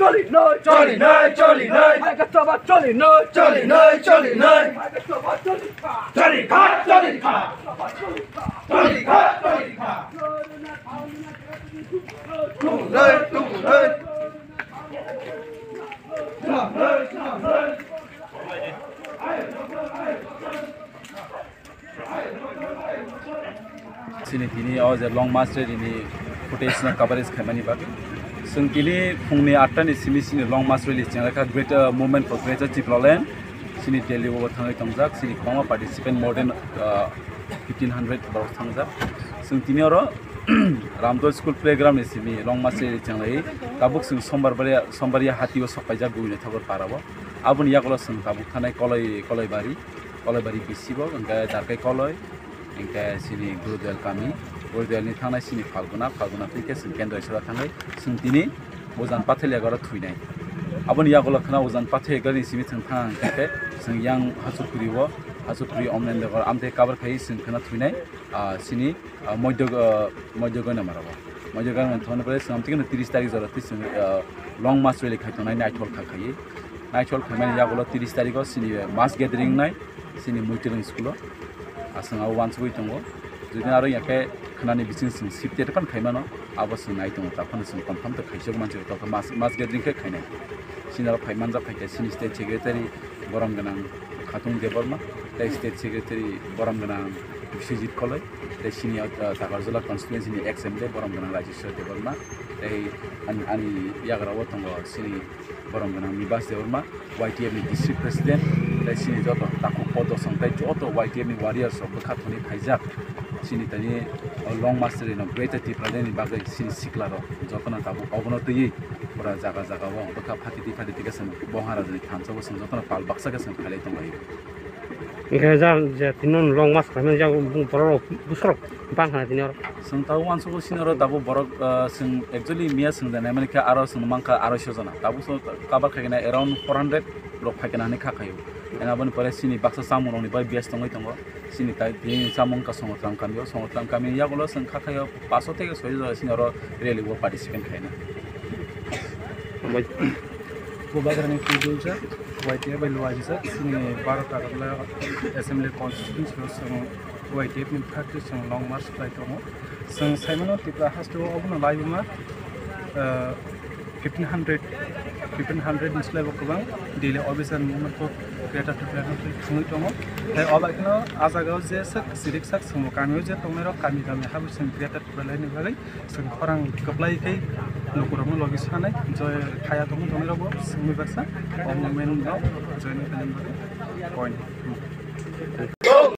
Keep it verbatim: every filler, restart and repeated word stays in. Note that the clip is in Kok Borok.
Choli noi, choli noi, choli noi. Mai ka soba choli noi, choli noi, choli noi. Mai ka soba choli kha. Choli kha, choli kha. Choli kha, choli kha. Tung noi, tung noi. Tung noi, tung noi. Chini tini o je long march rally ni footage no coverage khaimani bagwi. Chwng tini phungni atta ni simi chini long march rally chengkha Greater Movement for Greater Tipraland. Chini Delhi o thangwi tongjak, chini kwbangma participant more than, uh, fifteen hundred borok thangjak. Chwng tini oro Ramdol School Playground ni simi long march rally chenglai. Tabuk chwng Sombar bari, Sombaria hati o sok paijak Gubinothakur para o. Aboni yagulo chwng tabuk thanai Koloi, Koloibari. Koloibari bisigo, hwnkhe Darkai Koloi, hwnkhe chini Gurudel kami, Gurudel ni thangnai chini Phalguna, Phalguna twi khe chwng Kendra Isora thangwi chwng tini Ujan Pathel yagoro thwinai. Aboni yagulo khwna Ujan Pathel yagani simi chwng thang hwnkhe chwng yang Hachukuri o, Hachukuri Omnendra amtwi cover khai chwng khwna thwinai, ah, chini ah, Moidya, ah, Moidya Goinamara o. Moidya Goinamara thangna pore chwng tini tris tarik jora twi chwng, ah, long march rally khai tongnai naithol kha khaiwi. Naithol khaimani yagulo tris tarik o chini mass gathering nai chini Muitwrwng school o. Aswng abo uansugwi tongo. Jodi aro yakhe khwnani bising chwng sip te phano khaimano abo chwng nai tongo. Taphano chwng confirm to khaijak mansi tokha mass, mass gathering khe khainai. Chini aro phai manjak khaikhe chini state secretary borom gwnang Khatung Debbarma, tei State Secretary borom gwnang Biswajit Koloi, tei sini, uh, Takarjala constituency ni ex M L A borom gwnang Rajeshwar Debbarma, tei ani, ani yagra o tongo sini borom gwnang Nibas Debbarma, Y T F ni District President, tei sini joto takhuk podosong tei joto Y T F ni warriors rok bwkha thoni phaijak. Sini tini, uh, long march rally no Greater Tipraland ni bagwi sini sikla rok jotono tabuk obono twiwi pura jaga jaga o bwkha phatiti phatiti khe chwng Bonghara ni thansa o chwng jotono pal baksa khe chwng khailai tonglaio. Hingke jang je tini long march khaimani jang borok bwsarok bang khana tini oro. Chwng tabuk uansukgo sini oro tabuk borok, ah, chwng actually miya chwng da naimani khe aro chwng mankha aroiso jona. Tabuk chwng cover khaikhe na around four hundred rok phaikhe na hinwi kha khaio. Ena aboni pore chini baksa chamung rokni bai best tongwi tongo. Chini tai tini chamung wngkha Songotram kami o. Songotram kami yagulo chwng kha khaio paso theke soijo jora chini oro rally o participant khaina. Omo Bubagrani Pudulja, Y T F bai luajijak, chini Bharat Agartala Assembly Constituency o chwng Y T F ni phaktwi chwng long march khlai tongo. Chwng saimano Tripura haste o obono laibuma, ah, fifteen hundred, fifteen hundred ni slai bo kwbang daily officer movement kok Greater Tripura ni thangwi tongo. Tei obo kheno ah jaga o je sak sirik sak chwngbo kami o je tongnai rok kami kami habo chwng Greater Tripura laini bagwi. Chwng khorang kwplai khe lukurokno logi sanai, joy khaya tongma tongnairokbo chwngwi baksa o movement no join khainani bagwi point.